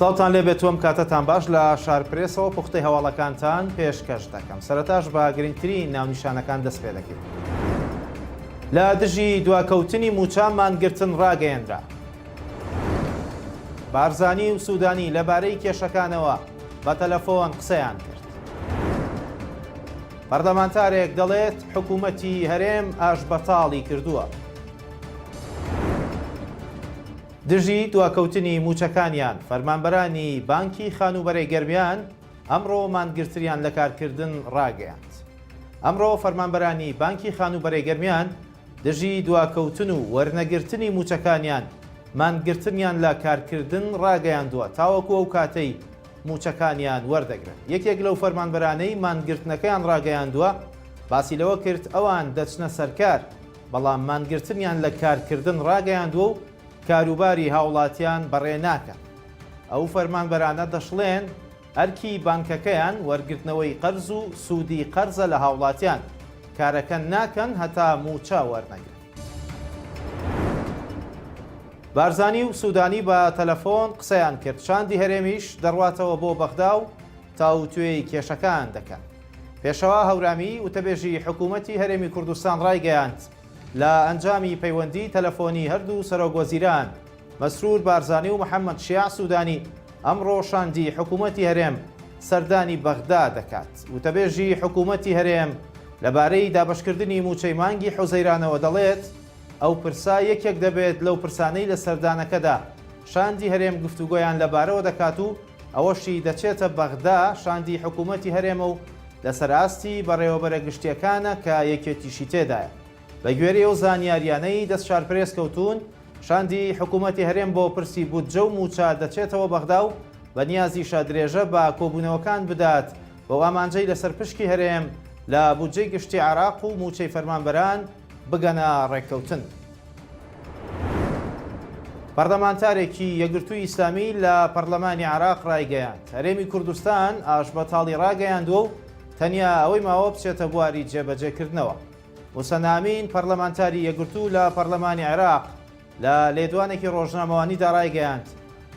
سڵاوتان لێبێت و ئەم کاتەتان باش لە شارپرێسەوە پوختەی هەواڵەکانتان پێشکەش دەکەم سەرەتاش بە گرنگترین ناونیشانەکان دەست پێ دەکەین. لە دژی دواکەوتنی مووچە مانگرتن ڕاگەیەنرا. بارزانی و سوودانی لەبارەی کێشەکانەوە بە تەلەفۆن قسەیان کرد. پەرلەمانتارێک دەڵێت حکوومەتی هەرێم ئاشبەتاڵی کردووە. دژی دواکەوتنی مووچەکانیان، فەرمانبەرانی بانکی خانووبەرەی گەرمیان ئەمڕۆ مانگرتنیان لە کارکردن ڕاگەیاند. ئەمڕۆ فەرمانبەرانی بانکی خانووبەرەی گەرمیان دژی دواکەوتن و وەرنەگرتنی مووچەکانیان مانگرتنیان لە کارکردن ڕاگەیاندووە تاوەکو ئەو کاتەی مووچەکانیان وەردەگرن. یەکێک لەو فەرمانبەرانەی مانگرتنەکەیان ڕاگەیاندووە باسی لەوە کرد ئەوان دەچنە سەرکار بەڵام مانگرتنیان لە کارکردن ڕاگەیاندووە و کاروباری هاوڵاتیان بەڕێ ناکەن. ئەو فەرمانبەرانە دەشڵێن، ئەرکی بانکەکەیان وەرگرتنەوەی قەرز و سوودی قەرزە لە هاوڵاتیان، کارەکە ناکەن هەتا مووچە وەرنەگرن. بارزانی و سوودانی بە تەلەفۆن قسەیان کرد، شاندی هەرێمیش دەڕواتەوە بۆ بەغدا و تاووتوێی کێشەکان دەکەن. پێشەوا هەورامی، وتەبێژی حکوومەتی هەرێمی کوردستان ڕایگەیاند، لە ئەنجامی پەیوەندی تەلەفۆنی هەردوو سەرۆکوەزیران مەسرور بارزانی و محەممەد شیاع سوودانی، ئەمڕۆ شاندی حکوومەتی هەرێم سەردانی بەغدا دەکات. وتەبێژی حکوومەتی هەرێم لەبارەی دابەشکردنی مووچەی مانگی حوزەیرانەوە دەڵێت، ئەو پرسە یەکێک دەبێت لەو پرسانەی لە سەردانەکەدا شاندی هەرێم گفتوگۆیان لەبارەوە دەکات و ئەوەشی دەچێتە بەغدا شاندی حکوومەتی هەرێمە و لەسەر ئاستی بەڕێوەبەرە گشتییەکانە کە یەکێتیشی تێدایە. بەگوێرەی ئەو زانیارییانەی دەست شارپرێس کەوتوون، شاندی حکوومەتی هەرێم بۆ پرسی بودجە و مووچە دەچێتەوە بەغدا و بەنیازیشە درێژە بە کۆبوونەوەکان بدات بەو ئامانجەی لەسەر پشکی هەرێم لە بودجەی گشتی عێراق و مووچەی فەرمانبەران بگەنە ڕێککەوتن. پەرلەمانتارێکی یەکگرتووی ئیسلامی لە پەرلەمانی عێراق ڕایگەیاند، هەرێمی کوردستان ئاشبەتاڵی ڕاگەیاندووە و تەنیا ئەوەی ماوە بچێتە بواری جێبەجێکردنەوە. موسەنا ئەمین، پەرلەمانتاری یەکگرتوو لە پەرلەمانی عێراق لە لێدوانێکی ڕۆژنامەوانیدا ڕایگەیاند،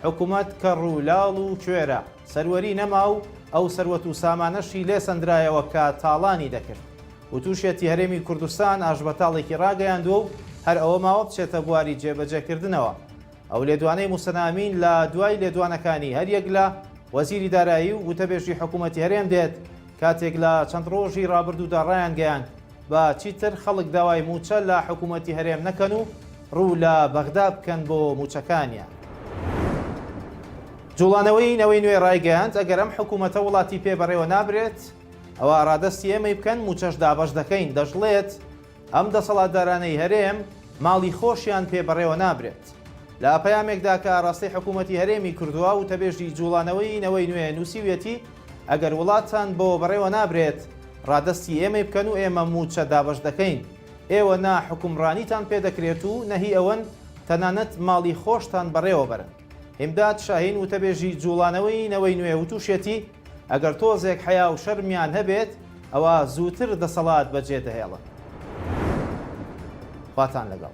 حکومەت کەڕ و لاڵ و کوێرە، سەروەری نەما و ئەو سەروەت و سامانەشی لێ سەندرایەوە کە تاڵانی دەکرد. وتوشیەتی هەرێمی کوردستان ئاشبەتاڵێکی ڕاگەیاندووە و هەر ئەوە ماوە بچێتە بواری جێبەجێکردنەوە. ئەو لێدوانەی موسەنا ئەمین لە دوای لێدوانەکانی هەریەک لە وەزیری دارایی و وتەبێژی حکومەتی هەرێم دێت کاتێک لە چەند ڕۆژی ڕابردوودا ڕایانگەیاند با چیتر خەڵک داوای مووچە لە حکومەتی هەرێم نەکەن و ڕوو لە بەغدا بکەن بۆ مووچەکانیان. جوڵانەوەی نەوەی نوێ ڕایگەیاند ئەگەر ئەم حکومەتە وڵاتی پێ بەڕێوە نابرێت، ئەوا ڕادەستی ئێمەی بکەن مووچەش دابەش دەکەین، دەشڵێت، ئەم دەسەڵاتدارانەی هەرێم ماڵی خۆشیان پێ بەڕێوە نابرێت. لە پەیامێکدا کە ئاراستەی حکوومەتی هەرێمی کردووە، وتەبێژی جووڵانەوەی نەوەی نوێ نووسیویەتی، ئەگەر وڵاتتان بۆ بەڕێوە نابرێت، ڕادەستی ئێمەی بکەن و ئێمە مووچە دابەش دەکەین. ئێوە نە حوکمڕانیتان پێ دەکرێت و نە هی ئەوەن تەنانەت ماڵی خۆشتان بەڕێوە بەرن. هیمداد شاهین وتەبێژی جووڵانەوەی نەوەی نوێ وتووشیەتی، ئەگەر تۆزێک حەیا و شەرمیان هەبێت ئەوا زووتر دەسەڵات بەجێ دەهێڵن. خواتان لەگەڵ.